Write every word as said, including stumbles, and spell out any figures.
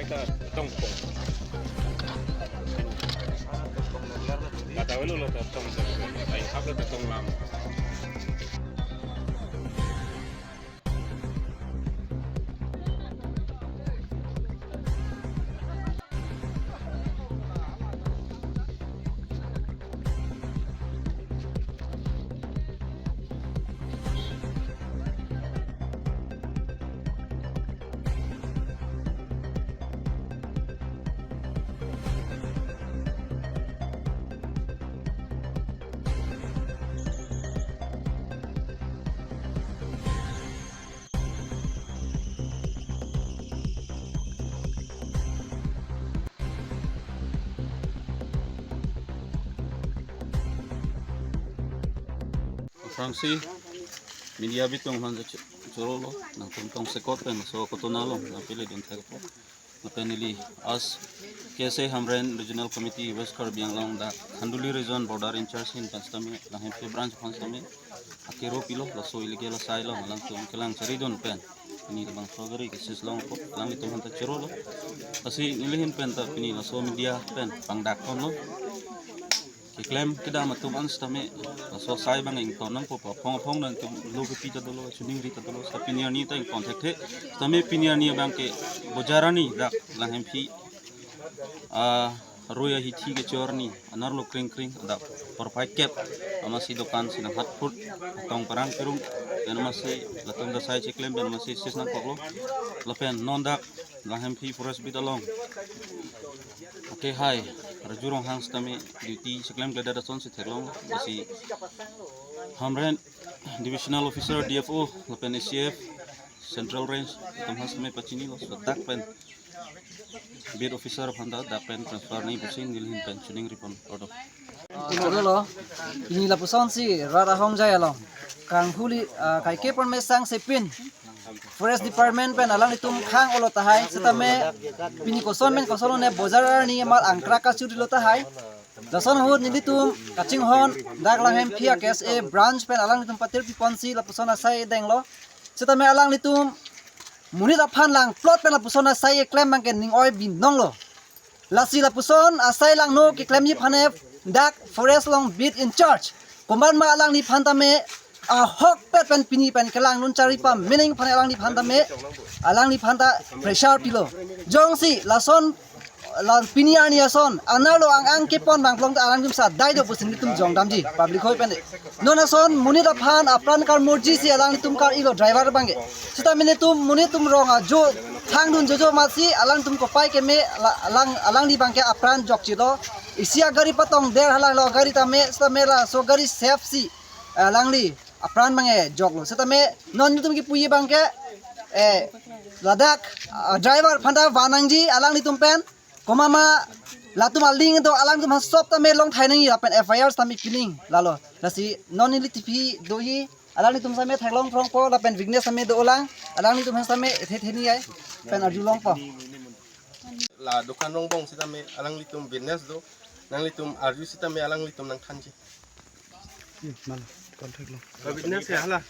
ta tong pong. Kata welo lo ta tong pong. Ai hap lo ta tong lam. Aphrangsi media bitung aphan choro lo, nangtum tongsekot pen laso kotona along nangpele dun thek po. Lapen neli as K S A Hamren Regional Committee West Karbi Anglong dak Khanduli Region Border In-charge ahin pen sitame Langhemphi Branch aphan sitame akero pilo, laso illegal asai along alangtum kelang chari dun pen pini labangso agari ke seize longpo, alanglitum aphanta choro lo. Lasi neli ahin pen ta pini laso media pen pangdak ponlo. Keklem kedam atum an sitame laso asai abang ington nangpo, aphong aphong nangtum lo kepi ta dolo, chuningri ta dolo, sita pini arni ta ington thekthe. Sitame pini arni abang ke bojar arni dak Langhemphi, ah, arui ahithi kechor arni, anerlo kring kring, adap porphai kep amatsi dokan si nanghat phut, atong parang kerung, pen amatsi latum ta asai cheklem pen amatsi seize nangkoklo. Lapen non dak Langhemphi Forest Beat along, okay, hai, Raju Ronghang sitame duty cheklem kledet asonsi theklong, lasi Hamren Divisional Officer, D F O, lapen A C F, Central Range atum aphan sitame pachinilo, laso dak pen beat officer aphanta dak pen transfer nangji pusi neli ahin pen chuningri pon ordo. Choro lo, pini lapusonsi rat ahongjai along Kanghuli, ah, kaike pon me sang sepin Forest Department pen alanglitum khang-olo tahai, sitame pini koson pen koson lone bojar arni amat angkrak kachuri lo tahai. Lason ahut nelitum kachinghon dak Langhemphi a K S A Branch pen alanglitum patir piponsi lapuson asai denglo. Sitame alanglitum monit aphan langplot pen lapuson asai keklem abang ke ning-oi binong lo. Lasi lapuson asai langno keklemji aphan dak Forest along Beat In-charge komatma alangliphan tame ahokpet pen pini pen kelang nun chari pamening aphan alangliphan tame, alangliphan ta pressure pilo. Jongsi lason la pini arni ason anerlo ang ang kepon abang phlong ta alangtum sadai do pusi nelitum jong damji public hoi pen. Non ason monit aphan apran karmorji si alanglitum kar-ilo driver abang ke. Sitame nelitum monit atum rong ajo thangdun jojo amatsi alangtum kopai keme la-, alang, alangli abang ke apran jokchelo. Isi agari patong der halalo agari tame, sitame laso gari safe si alangli apran abang ke joklo. Sitame non nelitum kipuji abang ke, eh, ladak, ah, driver aphan ta van nangji alanglitum pen. Komatma latum aling do, alangtum aphan sop tame long thai nangji lapen F I R tame pining lalo. Lasi non neli T V doji, alanglitum sitame theklong phrongpo lapen witness tame dolang, alanglitum aphan sitame ethe theni ai pen arjulongpo. La dokan rongbong sitame alanglitum witness do, nanglitum arju sitame alanglitum nangthanji. Hmm, mal, contact lo. Witness ya hala.